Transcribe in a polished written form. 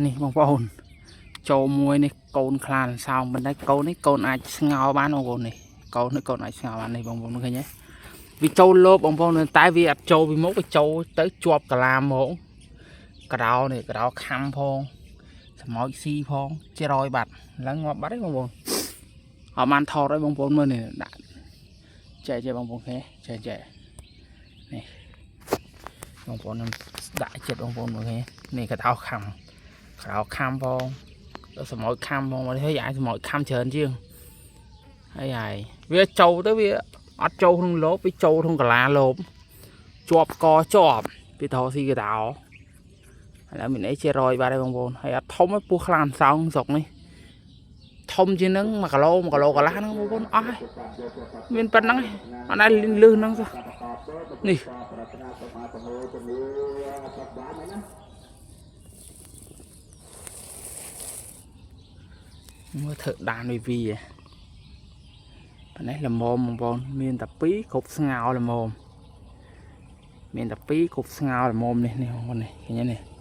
នេះបងប្អូនចូលមួយនេះកូនខ្លាអន្សោងប៉ុន្តែកូននេះកូនអាចស្ងោរបានបងប្អូននេះកូននេះកូនអាចស្ងោរបាននេះបងប្អូនឃើញទេវាចូលលោបបងប្អូនតែវាអត់ចូលពីមុខវាចូលទៅជាប់កាឡាមកក្រោនេះក្រោខំផងស្មោចស៊ីផងជារយបាត់ឡើងងាប់បាត់ទេបងប្អូនអត់បានថតទេបងប្អូនមើលនេះដាក់ចែកចែកបងប្អូនឃើញចែកចែកនេះបងប្អូនខ្ញុំដាក់ចិត្តបងប្អូនមើលឃើញនេះកដោខំក្រោខំផងដល់ស្មោចខំផងមកនេះអាចស្មោចខំច្រើនជាងហើយហើយវាចូលទៅវាអត់ចូលក្នុងលោបវាចូលក្នុងកាឡាលោបជាប់កជាប់ពីថោស៊ីកដោឥឡូវមានអីជារយបាត់ហើយបងប្អូនហើយអត់ធំទេពោះខ្លាអន្សោងស្រុកនេះធំជាងហ្នឹង1គីឡូ1គីឡូកន្លះហ្នឹងបងប្អូនអស់ហើយមានប៉ុណ្្នឹងឯងអត់ដែលលឺហ្នឹងសោះនេះ ប្រាថ្នាសូមអនុមោទនាប្រាប់បានហើយណា មើលធ្វើដានវាវីហ៎ប៉ុណ្ណេះល្មមបងប្អូនមានតែពីរគ្រប់ស្ងោល្មមមានតែពីរគ្រប់ស្ងោល្មមនេះនេះបងប្អូននេះឃើញទេនេះ